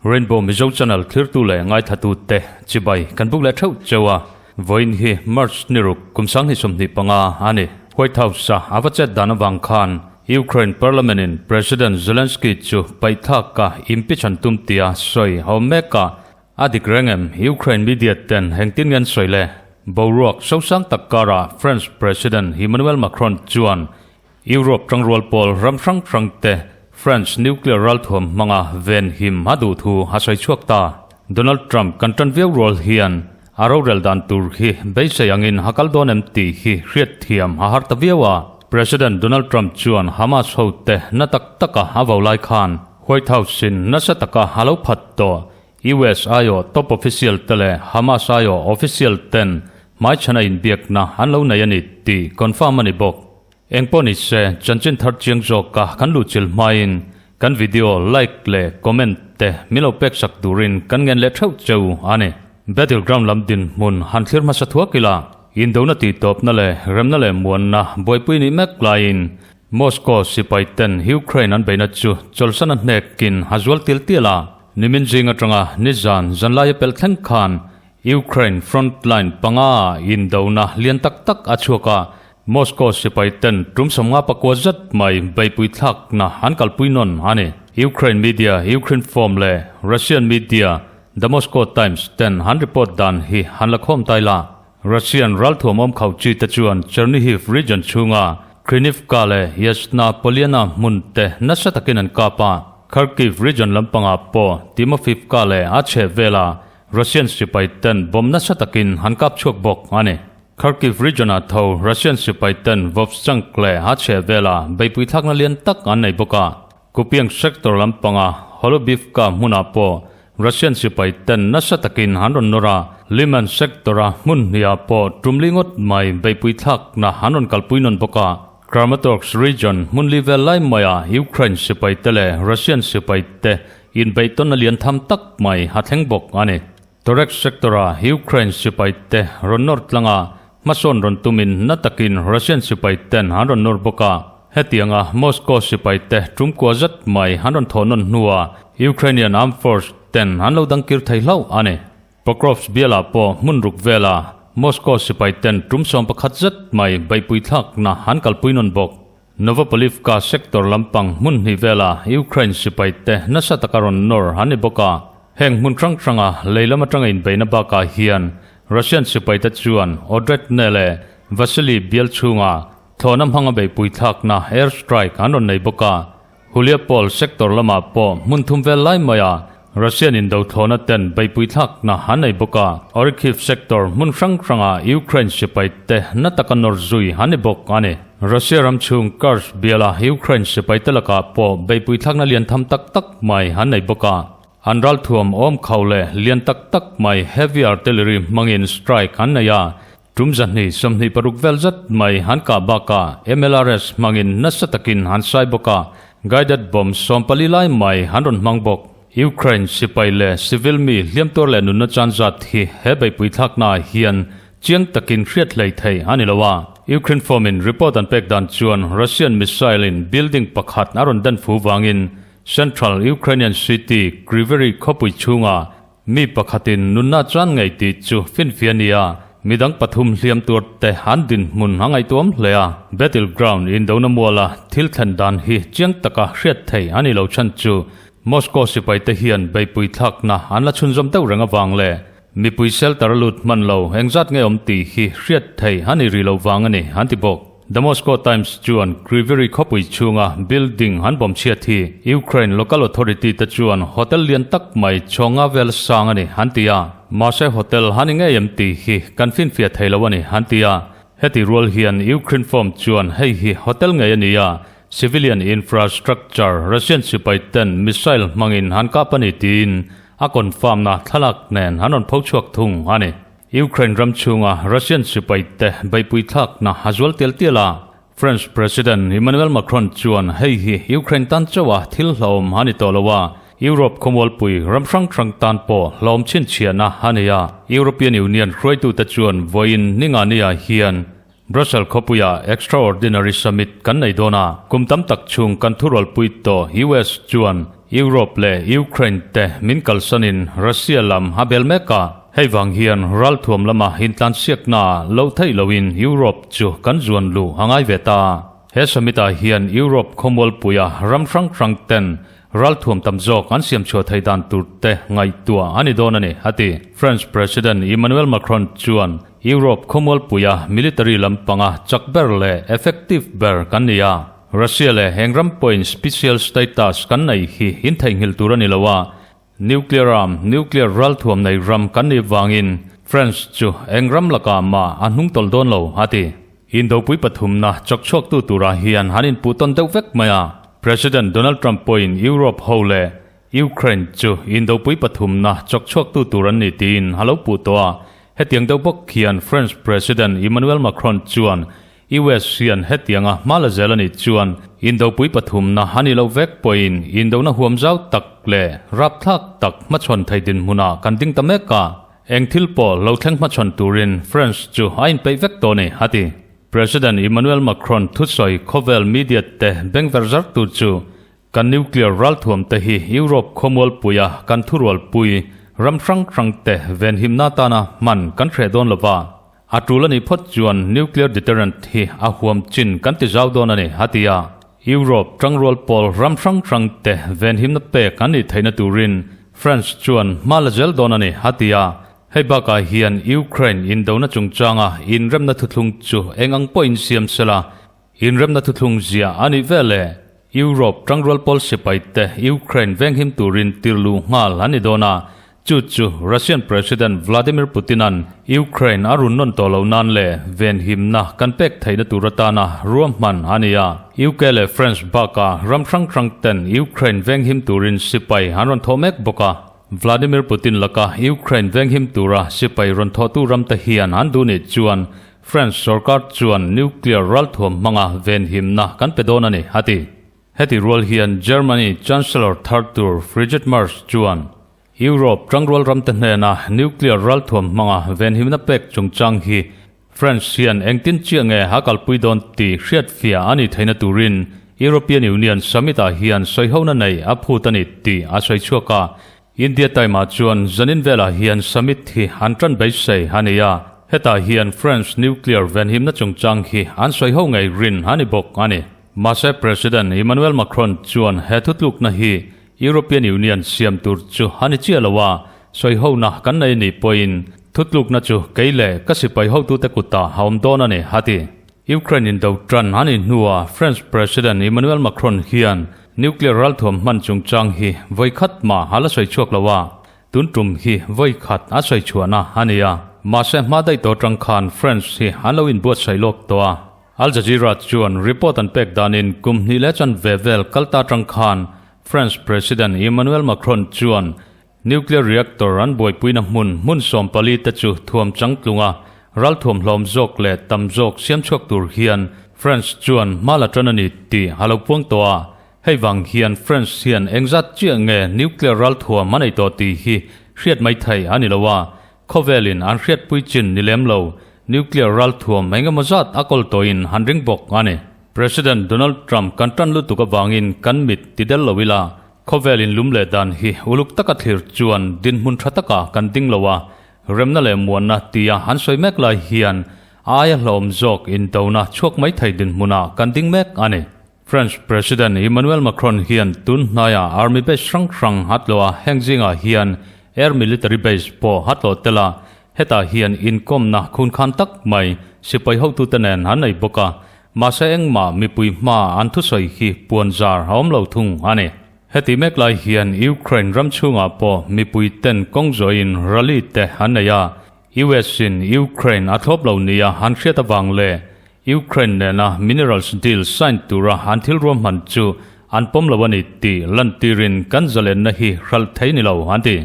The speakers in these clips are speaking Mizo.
Rainbow Mizo Channel thlirtu leh ngaithlatute chibai kan buk leh theuh cheu a, vawiin hi March ni ruk kum 2025 a ni. White House-a a va chet dan avang khan Ukraine Parliament-in President Zelensky chu paihthlaka impeach an tum tia sawi a awm mek a, A dik reng em? Ukraine media ten engtin nge an sawi le? Boruak sosang tak karah French President Emmanuel Macron chuan Europe tangrual pawl ram hrang hrang te France nuclear ralthuam hmanga ven him a duh thu a sawi chhuak ta. Donald Trump kan tan viau rual hian a rorel dan tur hi beisei angin a kal dawn em tih hi hriat thiam a har ta viau a. President Donald Trump chuan Hamas hote na tak taka a vo lai khan White House-in nasa taka a lo phat tawh. US aiawh top official te leh Hamas aiawh official ten hmaichhana inbiakna an lo nei a ni tih confirm a ni bawk. Engpawh ni se, chanchin thar chiang zawka kan luhchilh hmain kan video like leh comment te min lo pek sak turin kan ngen leh theuh cheu a ni. Battleground lam dinhmun han thlir hmasa thuak ila, indona tihtawpna leh remna leh muanna buaipui nih mek laiin Moscow sipai ten Ukraine an beihna chu chawlhsan a hnekin a zual til tial a. Nimin zing atanga nizan zanlaia pelh thleng khan Ukraine front line panga ah indona lian tak tak a chhuak a, Moscow sipai ten tum 54 zet mai beihpui thlakna an kalpui nawn a ni. Ukraine media Ukrinform leh Russian media The Moscow Times ten an report dan hi han la khawm tai la. Russian ralthuam awm khauh chi te chuan Chernihiv region chhunga Krinivka leh Yasna Polyana hmun te nasa takin an kap a. Kharkiv region lampangah pawh Timofivka leh a chheh vela Russian sipai ten bomb nasa takin an kap chhuak bawk a ni. Kharkiv region-ah tho Russian sipai ten Vovchansk leh a chheh vela beihpui thlakna lian tak an nei bawk a. Kupiansk sector lampanga Holubivka hmunah pawh Russian sipai ten nasa takin an rawn nawr a, Lyman sector-a hmun hniah pawh tumli ngawt mai beihpui thlakna an rawn kalpui nawn bawk a. Kramatorsk region hmun li vel lai maia Ukraine sipai te leh Russian sipai te inbeih tawn a lian tham tak mai a thleng bawk a ni. Toretsk sector-a Ukraine sipai te rawn nawr tlanga hmasawn rawn tumin na takin Russian sipai ten an rawn nawr bawk a. Hetianga Moscow sipai te tumkua zet mai an rawn thawh nawn hnuah Ukrainian Armed Force ten an lo dangkir thei hlauh a ni. Pokrovsk bialah pawh hmun ruk vela Moscow sipai ten tum 11 zet mai beihpui thlakna an kalpui nawn bawk. Novopolivka sector lampang hmun hnih vela Ukraine sipai te nasa taka rawn nawr an ni bawk a. Heng hmun hrang hranga lei lam atanga inbeihna bakah hian Russian sipai te chuan Odretne leh Vasily bial chhunga Thlawhna hmanga beihpui thlakna air strike an rawn nei bawk a, Huliapol sector lamah pawh hmun thum vel lai maia Russian indo thlawhna ten beihpui thlakna an nei bawk a, Orikhiv sector hmun hrang hranga Ukraine sipai te na taka nawr zui an ni bawk a ni. Russia ram chhung Kursk biala Ukraine sipai te lakah pawh beihpui thlakna lian tham tak tak mai an nei bawk a, an ralthuam awm khau leh lian tak tak mai heavy artillery hmangin strike an nei a, Tum 226 vel zet mai an kah bakah MLRS hmangin nasa takin an sai bawk a, guided bomb 14 lai mai an rawn hmang bawk. Ukraine sipai leh civil mi hliamtuar leh nunna chan zat hi he beihpui thlaknaah hian chiang takin hriat hlei thei a ni lo a. Ukraine form-in report an pek dan chuan Russian missile-in building pakhat a rawn den fu vangin central Ukrainian city Kryvyi Rih khawpui chhungah Mi pakhatin nunna chuan ngei tih chu finfia nia, midang pathum hliam tur te an dinhmun a ngaihtuam hle a. Battle ground indona muala thil thlen dan hi chiang taka hriat thei a ni lo chhan chu Moscow sipai te hian beihpui thlakna an la chhunzawm deuh reng avang leh mipui shelter a lut hman lo engzat nge awm tih hi hriat thei a ni rih lo vang a ni an ti bawk. The Moscow Times chuan Kryvyi Rih khawpui chhunga building an bawm chhiat hi Ukraine local authority te chuan hotel lian tak mai chhawnga vel sang a ni an ti a. Mahse hotel a ni ngei em tih hi kan finfiah thei lo a ni an ti a. Heti rual hian Ukraine form chuan hei hi hotel ngei a ni a, civilian infrastructure Russian sipai ten missile hmangin an kap a ni tiin a confirm na thlalak nen an rawn pho chhuak thung a ni. Ukraine ram chhunga Russian sipai te beihpui thlakna a zual tial tial a, French President Emmanuel Macron chuan hei hi Ukraine tan chauha thil hlauhawm a ni tawh lo a, Europe khawmualpui ram hrang hrang tan pawh hlawm chhinchhiahna a nei a. European Union hruaitute chuan vawiin Ningania hian Brussels khawpuiah Extraordinary Summit kan nei dawn a, kum tam tak chhung kan thurualpui tawh US chuan Europe leh Ukraine te min kalsanin Russia lam a bel mek a, hei vang hian ralthuam lama intlansiakna loh theih loin Europe chu kan zuan luh a ngai ve ta. He summit-ah hian Europe khawmualpuia ram hrang hrang ten Ralthuam tam zawk an siam chhuah theih dan tur te ngaihtuah a ni dawn a ni, a ti. French President Emmanuel Macron chuan Europe khawmualpuia military lampanga chak ber leh effective ber kan ni a, Russia leh heng ram pawhin special status kan nei hi intheihnghilh tur a ni lo a, nuclear arm, nuclear ralthuam nei ram kan nih vangin France chu eng ram lakah mah a hnungtawlh dawn lo, a ti. Indopui pathumna chawkchhuaktu turah hian han inpuh tawn deuh vek mai a. President Donald Trump pawhin Europe ho leh Ukraine chu Indopui pathumna chawkchhuaktu tur an ni tiin a lo puh tawh a. Hetiang deuh bawk hian French President Emmanuel Macron chuan US hian hetianga hma la zel a nih chuan Indopui pathumna a nih loh vek pawhin indona huam zau tak leh rapthlak tak hmachhawn thei dinhmunah kan ding ta mek a. Eng thil pawh lo thleng hmachhawn turin France chu a inpeih vek tawh a ni, a ti. President Emmanuel Macron thusawi khawvel media te bengver zar tur chu kan nuclear ralthuam te hi Europe khawmualpuia kan thurualpui ram hrang hrang te venhimna atana hman kan hreh dawn lova, a tul a nih phawt chuan nuclear deterrent hi a huam chin kan ti zau dawn a ni, a ti a. Europe tangrual pawl ram hrang hrang te venhimna pek an nih theihna turin France chuan hma la zel dawn a ni, a ti a. Hei bakah hian Ukraine indona chungchanga inremna thuthlung chu eng ang pawhin siam sela, inremna thuthlung zia a nih vel e. Europe tangrual pawl sipai te Ukraine venghim turin tirluh nghal an ni dawn a, chu chu Russian President Vladimir Putin-a'n Ukraine a run nawn tawh loh nan leh venhimna kan pek theihna tur atana ruahman a ni a. UK leh France bakah ram hrang hrang ten Ukraine venghim turin sipai an rawn thawh mek bawk a. Vladimir Putin laka Ukraine venghim tura sipai rawn thawhtu ramte hian an duh nih chuan France sorkar chuan nuclear ralthuam hmanga venhimna kan pe dawn a ni, a ti. Heti rual hian Germany Chancellor thar tur Friedrich Merz chuan Europe tangrual ramte hnena nuclear ralthuam hmanga venhimna pek chungchang hi France hian engtin chiah nge a kalpui dawn tih hriatfiah a nih theihna turin European Union Summit-ah hian sawihona nei a phut a ni tih a sawi chhuak a. India Time-ah chuan zanin velah hian summit hi an tan beisei a ni a, hetah hian France nuclear venhimna chungchang hi an sawiho ngei rin a ni bawk a ni. Mahse President Emmanuel Macron chuan he thutlukna hi European Union siam tur chu a ni chiah lo a, sawihona kan nei nih pawhin thutlukna chu kei leh ka sipai hotute kutah a awm dawn a ni, a ti. Ukraine indo tan a nih hnuah French President Emmanuel Macron hian nuclear ralthuam hman chungchang hi vawi khat mah a la sawi chhuak lo a, tun tum hi vawi khat a sawi chhuahna a ni a. Mahse hma daih tawh atang khan France hi an lo inbuatsaih lawk tawh a. Al Jazeera chuan report an pek danin kum hnih leh chan ve vel kal ta atang khan France President Emmanuel Macron chuan nuclear reactor an buaipuina hmun hmun 14 te chu thuam changtlunga ralthuam hlawm zawk leh tam zawk siam chhuak tur hian France chuan hma la tan a ni tih a lo puang tawh a. Hei vang hian France hian engzat chiah nge nuclear ralthuam a nei tawh tih hi hriat mai theih a ni lo a, Khawvelin an hriatpui chin ni lem lo, nuclear ralthuam eng emaw zat a kawl tawhin han ring bawk a ni. President Donald Trump kan tan lutuk avangin kan mit ti del lo ila, khawvelin lum leh dan hi uluk taka thlir chuan dinhmun tha takah kan ding lo a, remna leh muanna tia an sawi mek lai hian a aia hlauhawm zawk indona chhuak mai thei dinhmunah kan ding mek a ni. French President Emmanuel Macron hian tun hnaiah army base hrang hrang a tlawh a, heng zingah hian air military base pawh a tlawh tel a, hetah hian inkawmna khunkhan tak mai sipai hotute nen an nei bawk a, mahse engmah mipui hma an thusawi hi puanzar a awm lo thung a ni. Heti mek lai hian Ukraine ram chhungah pawh mipui ten kawng zawhin rally te an nei a, US in Ukraine a thlawp lo nia an hriat avang leh Ukraine nena minerals deal sign tura an thil ruahman chu an pawm lo a ni tih lantirin kan zalenna hi hralh thei ni lo an ti.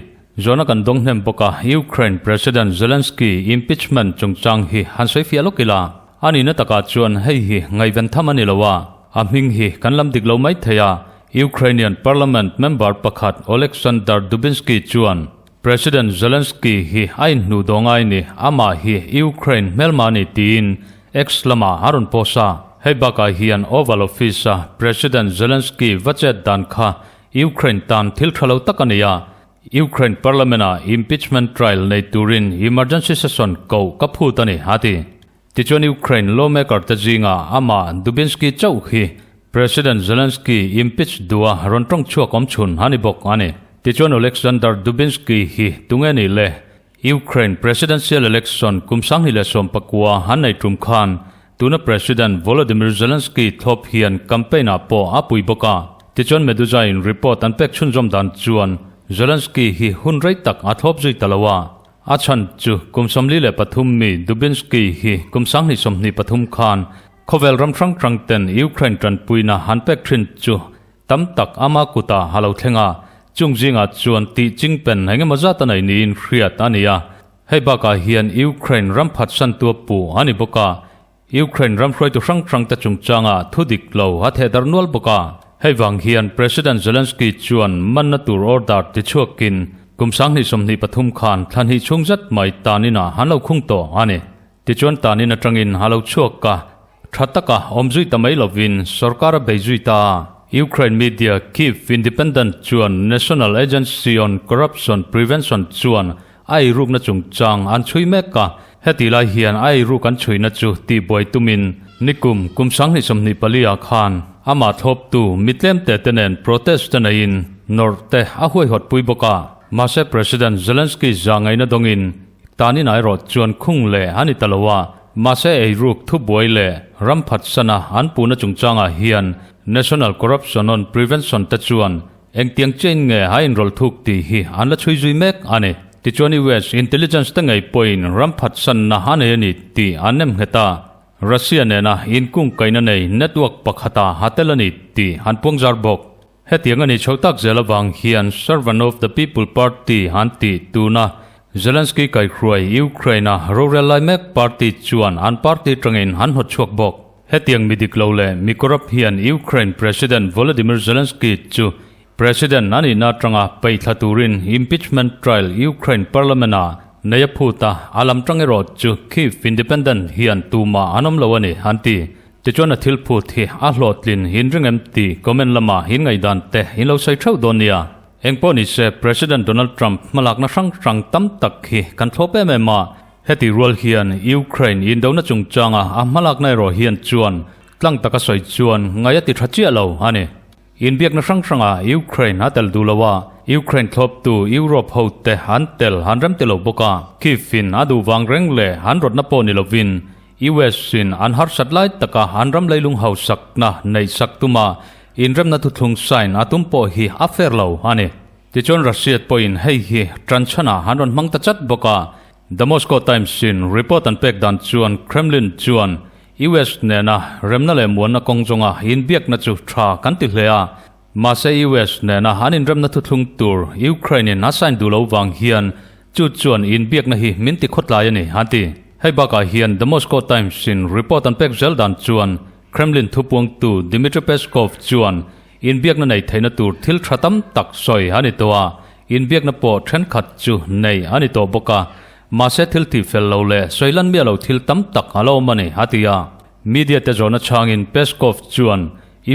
Zawhna kan dawng hnem bawk a, Ukraine President Zelensky impeachment chungchang hi han sawi fiah lawk ila, a nihna takah chuan hei hi ngaihven tham a ni lo a, a hming hi kan lam dik lo mai thei a. Ukrainian parliament member pakhat Oleksandr Dubinsky chuan President Zelensky hi a inhnuh dawh ngai ni, amah hi Ukraine hmelma a ni tiin X lamah a rawn post a. Hei bakah hian Oval Office-a President Zelensky va chet dan kha Ukraine tan thil tha lo tak a ni a, Ukraine Parliament-ah impeachment trial nei turin emergency session koh ka phut a ni, a ti. Tichuan Ukraine lawmaker te zingah amah Dubinsky chauh hi President Zelensky impeach duha rawn tawng chhuak awm chhun a ni bawk a ni. Tichuan Oleksandr Dubinsky hi tunge nih le? Ukraine presidential election kum 2019 an nei tum khan tuna President Volodymyr Zelensky thlawp hian campaign ah pawh a pui bawk a. Tichuan Meduza in report an pek chhunzawm dan chuan Zelensky hi hun rei tak a thlawp zui ta lo a. A chhan chu kum 43 mi Dubinsky hi kum 2023 khan khawvel ram hrang hrang ten Ukraine tanpuina han pek thin chu tam tak ama kutah a lo thleng a, chung zingah chuan tih ching pen engemaw zat a nei niin hriat a ni a. Hei bakah hian Ukraine ram phatsan tua puh a ni bawk a, Ukraine ram hruaitu hrang hrangte chungchanga thu dik lo a theh darh nual bawk a. Hei vang hian President Zelensky chuan manna tur order ti chhuakin kum 2023 khan thla hnih chhung zet mai tanin-ah an lo khung tawh a ni. Tichuan tanin atangin a lo chhuak a, tha taka awm zui ta mai lovin sorkar a bei zui ta a. Ukraine media Kyiv Independent chuan National Agency on Corruption Prevention chuan A eirukna chungchang an chhui mek a, heti lai hian a eiruk an chhuina chu tihbuai tumin nikum kum 2024 ah khan amah thlawptu mitlem te te nen protest te neiin nawrh te a huaihawt pui bawk a. Mahse President Zelensky za ngaihna dawngin tanin erawh chuan khung leh a ni ta lo a, mahse eiruk thubuai leh ram phatsana an puhna chungchangah hian National Corruption on Prevention te chuan Engtiang chiain nge a inrawlh thuk tih hi an la chhui zui mek a ni. Tichuan US intelligence te ngei pawhin ram phatsanna a nei a ni tih an nem nghet a, Russia nena inkungkaihna nei network pakhata a tel a ni tih an puangzar bawk. Hetiang a ni chho tak zel avang hian Servant of the People Party an tih tuna Zelensky kaihhruai Ukraine-a rorel lai mek party chuan an party tangin an hnawtchhuak bawk. Hetiang mi dik lo leh mi corrupt hian Ukraine President Volodymyr Zelensky chu President a nihna atanga peihthla turin impeachment trial Ukraine Parliament-ah nei a phut a, a lam tang erawh chu Kyiv Independent hian tumah an awm lo a ni, an ti. Tichuan a thil phut hi a hlawhtlin in ring em tih comment lamah in ngaihdan te in lo sawi theuh dawn nia. Engpawh ni se President Donald Trump hmalakna hrang hrang tam tak hi kan thlawp em em a, Heti rual hian Ukraine indona chungchanga a hmalakna erawh hian chuan tlang taka sawi chuan ngaih a ti tha chiah lo a ni. Inbiakna hrang hranga Ukraine a tel duh lo a, Ukraine thlawptu Europe hote an tel an rem ti lo bawk a. Kyiv-in a duh vang reng leh an rawtna pawh ni lovin US-in an harsat lai taka an ram leilung hausakna neihsak tuma inremna thuthlung sign a tum pawh hi a fair lo a ni. Tichuan Russia pawhin hei hi tanchhanah an rawn hmang ta chat bawk a, The Moscow Times-in report an pek dan chuan Kremlin chuan US nena remna leh muanna kawng zawnga inbiakna chu tha kan ti hle a, mahse US nena an inremna thuthlung tur Ukraine-in a sign duh lo vang hian chu chuan inbiakna hi min ti khawtlai a ni, an ti. Hei bakah hian The Moscow Times-in report an pek zel dan chuan Kremlin thupuangtu Dmitry Peskov chuan Inbiakna nei theihna tur thil tha tam tak sawi a ni tawh a, inbiakna pawh thenkhat chu nei a ni tawh bawk a, mahse thil tih fel lo leh sawi lan miah lo thil tam tak a la awm a ni, a ti a. Media te zawhna chhangin Peskov chuan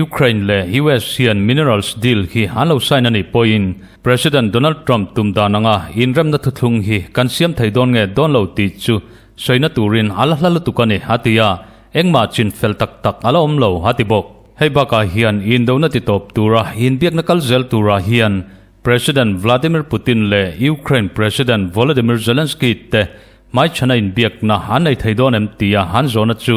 Ukraine leh US hian minerals deal hi an lo sign a nih pawhin President Donald Trump tum dan anga inremna thuthlung hi kan siam thei dawn nge dawn lo tih chu sawina turin a la hla lutuk a ni, a ti a, engmah chin fel tak tak a la awm lo, a ti bawk. Hei bakah hian indona ti tawp tura inbiakna kal zel turah hian President Vladimir Putin leh Ukraine President Volodymyr Zelensky te hmaichhana inbiakna an nei thei dawn em tia an zawhna chu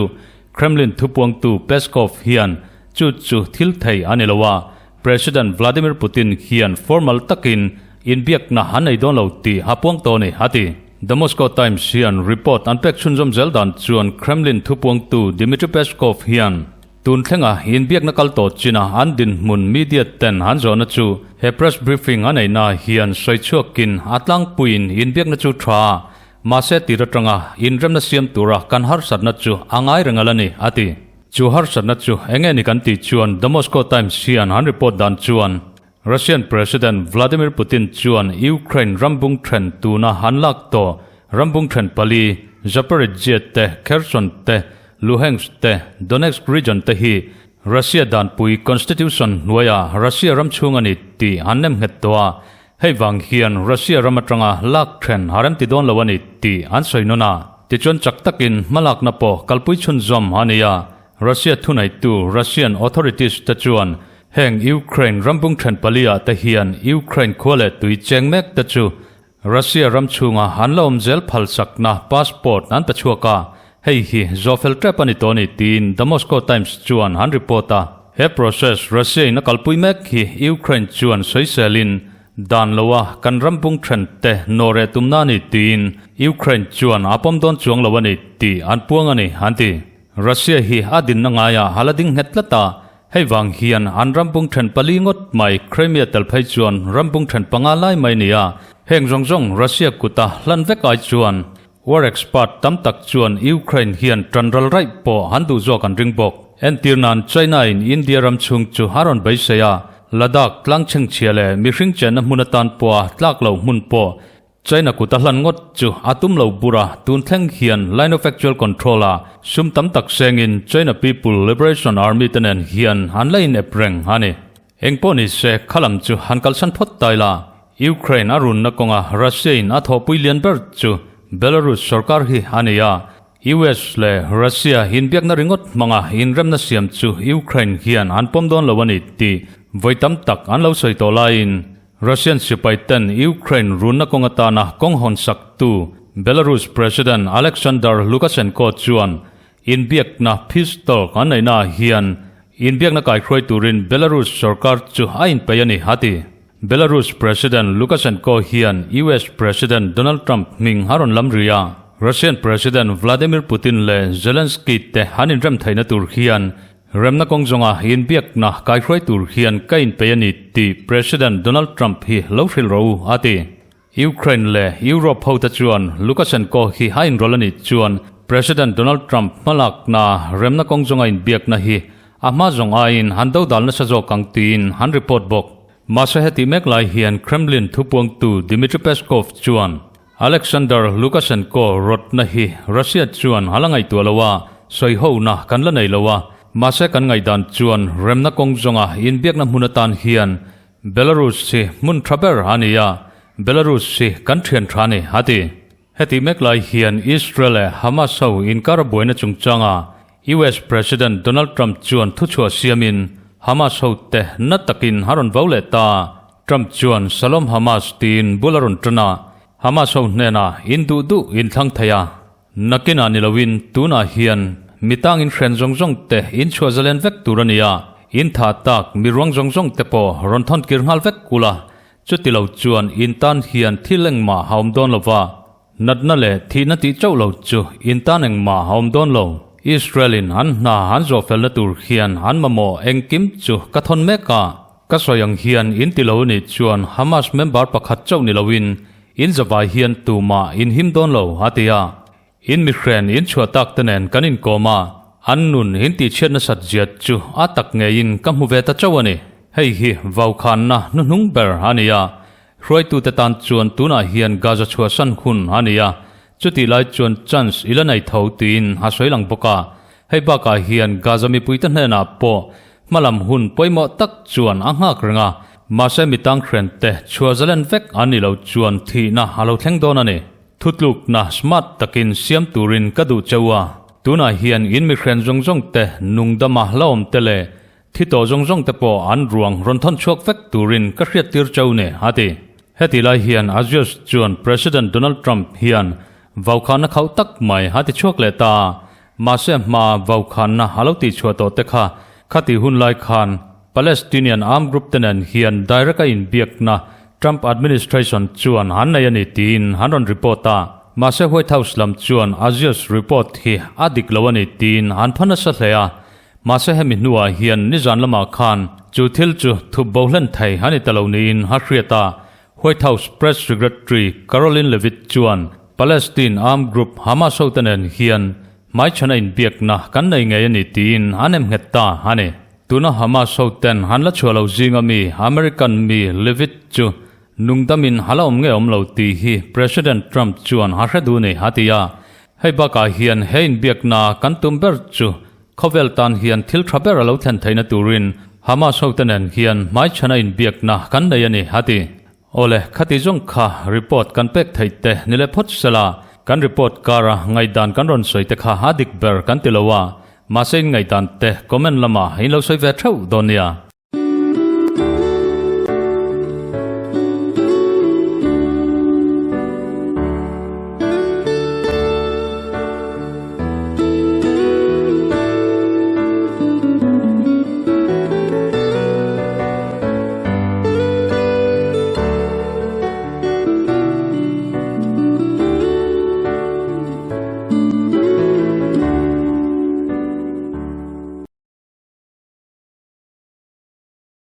Kremlin thupuangtu Peskov hian chu chu thil thei a ni lo a, President Vladimir Putin hian formal takin inbiakna an nei dawn lo tih a puang tawh a ni, a ti. The Moscow Times hian report an pek chhunzawm zel dan chuan Kremlin thupuangtu Dmitry Peskov hian Tun thlenga inbiakna kal tawh china an dinhmun media ten an zawhna chu he press briefing a neihna hian sawi chhuakin a tlangpuiin inbiakna chu tha a, mahse tir atanga inremna siam tura kan harsatna chu a ngai reng a la ni, a ti. Chu harsatna chu eng nge ni kan tih chuan The Moscow Times hian an report dan chuan Russian President Vladimir Putin chuan Ukraine rambung then tuna an lak tawh rambung then pali, Zaporizhzhia te, Kherson te, Luhansk te, Donetsk region te hi Russia danpui constitution hnuaia Russia ram chhung a ni tih an nem nghet tawh a, hei vang hian Russia ram atanga lak then a remti dawn lo a ni tih an sawi nawn a. Tichuan chak takin hmalakna pawh kalpui chhunzawm a ni a, Russia thuneitu Russian authorities te chuan heng Ukraine rambung then pali-ah te hian Ukraine khua leh tui cheng mek te chu Russia ram chhunga an la awm zel phalsakna passport an pe chhuak a, hei hi zawhfel tep a ni tawh a ni tiin The Moscow Times chuan an report a. He process Russia in a kalpui mek hi Ukraine chuan sawiselin dan loa kan ram bung then te nawhreh tumna a ni tiin Ukraine chuan a pawm dawn chuang lo a ni tih an puang a ni an ti. Russia hi a dinna ngaiah a la ding nghet tlat a, Hei vang hian an rambung then pali ngawt mai Crimea tel phei chuan rambung then panga lai mai nia. Heng zawng zawng Russia kuta hlan vek ai chuan war expert tam tak chuan Ukraine hian tan ral raih pawh an duh zawk an ring bawk. Entir nan China in India ram chhung chu a rawn beisei a, Ladakh tlang chhengchhia leh mihring chenna hmun atan pawha tlak lo hmun pawh China kut a hlan ngawt chu a tum lo bur a, tun thleng hian Line of Actual Control a sum tam tak sengin China People Liberation Army te nen hian an la inep reng a ni. Eng pawh ni se khalam chu han kalsan phawt tai la, Ukraine a runna kawnga Russia in a thawhpui lian ber chu Belarus sorkar hi a ni a, US leh Russia inbiakna ringawt hmanga inremna siam chu Ukraine hian an pawm dawn lo a ni tih vawi tam tak an lo sawi tawh laiin Russian sipaiten Ukraine runna kawng atana kawng hawn saktu Belarus President Alexander Lukashenko chuan inbiakna peace talk an neihnaah hian inbiakna kaihruai turin Belarus sorkar chu a inpeih a ni, a ti. Belarus President Lukashenko hian US President Donald Trump hming a rawn lam ri a, Russian President Vladimir Putin leh Zelensky te an inrem theihna tur hian Remna kawng zawnga inbiakna kaihruai tur hian ka inpeih a ni tih President Donald Trump hi lo hrilh rawh u, a ti. Ukraine leh Europe hote chuan Lukashenko hi a inrawlh a nih chuan President Donald Trump hmalakna remna kawng zawnga inbiakna hi a hma zawng aiin an dodal nasa zawk ang tiin an report bawk. Mahse heti mek lai hian Kremlin thupuangtu Dmitry Peskov chuan Alexander Lukashenko rawtna hi Russia chuan a la ngaihtuah lo a, sawihona kan la nei lo a, mahse kan ngaihdan chuan remna kawng zawnga inbiakna hmun atan hian Belarus hi hmun tha ber a ni a, Belarus hi kan thian tha a ni, a ti. Heti mek lai hian Israel leh Hamas ho inkar buaina chungchanga US President Donald Trump chuan thuchhuah siamin Hamas hote na takin a rawn vo leh ta. Trump chuan Shalom Hamas tiin bul a rawn tan a, Hamas ho hnenah in duh duh in thlang thei a, nakinah ni loin tunah hian mi tangin hren zawng zawng te in chhuah zalen vek tur a ni a, in tha tak mi ruang zawng zawng te pawh rawn thawn kir nghal vek ula, chuti lo chuan in tan hian thil engmah a awm dawn lova. Natna leh thihna tih chauh lo chu in tan engmah a awm dawn lo. Israel in an hna an zawhfelna tur hian an mamawh engkim chu ka thawn mek a. Ka sawi ang hian in ti lo nih chuan Hamas member pakhat chauh ni loin in zavai hian tumah in him dawn lo, a ti a. In mihren in chhuah tak te nen kan inkawm a, an nun in tihchhiat nasat ziat chu a tak ngeiin ka hmu ve ta chauh a ni. Hei hi vaukhanna hnuhnung ber a ni a, hruaitute tan chuan tunah hian Gaza chhuahsan hun a ni a, chutih lai chuan chance i la nei tho tiin a sawi lang bawk a. Hei bakah hian Gaza mipuite hnenah pawh Hmalam hun pawimawh tak chuan a nghak reng a, mahse mi tanghrente chhuah zalen vek an ni lo chuan thihna a lo thleng dawn a ni. Thutlukna smart takin siam turin ka duh cheu a, tunah hian in mihren zawng zawng te, nungdama la awm te leh thi tawh zawng zawng te pawh an ruang rawn thawn chhuak vek turin ka hriattir cheu ni, a ti. Heti lai hian Axios chuan President Donald Trump hian vaukhana khauh tak mai a ti chhuak leh ta a, Mahse hma vaukhanna a lo tihchhuah tawh te kha khati hun lai khan Palestinian armed group te nen hian direct a inbiakna Trump administration chuan an nei a ni tiin an rawn report a. Mahse White House lam chuan Axios report hi a dik lo a ni tiin an pha nasa hle a. Mahse hemi hnuah hian nizan lamah khan chu thil chu thup bo hlen thei a ni ta lo niin a hriat a. White House Press Secretary Karoline Leavitt chuan Palestine armed group Hamas hote nen hian Hmaichhana inbiakna kan nei ngei a ni tiin an em nghet ta a ni. Tuna Hamas hoten an la chhuah lo zinga mi American mi Leavitt chu nungdamin a la awm nge awm lo tih hi President Trump chuan a hre duh ni a ti a. Hei bakah hian he inbiakna kan tum ber chu khawvel tan hian thil tha ber a lo thlen theihna turin Hamas hote nen hian hmaichhana inbiakna kan nei a ni a ti. Awle, khati zawng kha report kan pek theih te ni leh phawt sela, kan report kara ngaihdan kan rawn sawi te kha a dik ber kan ti lo a, mahse in ngaihdan te comment lamah in lo sawi ve theuh dawn nia.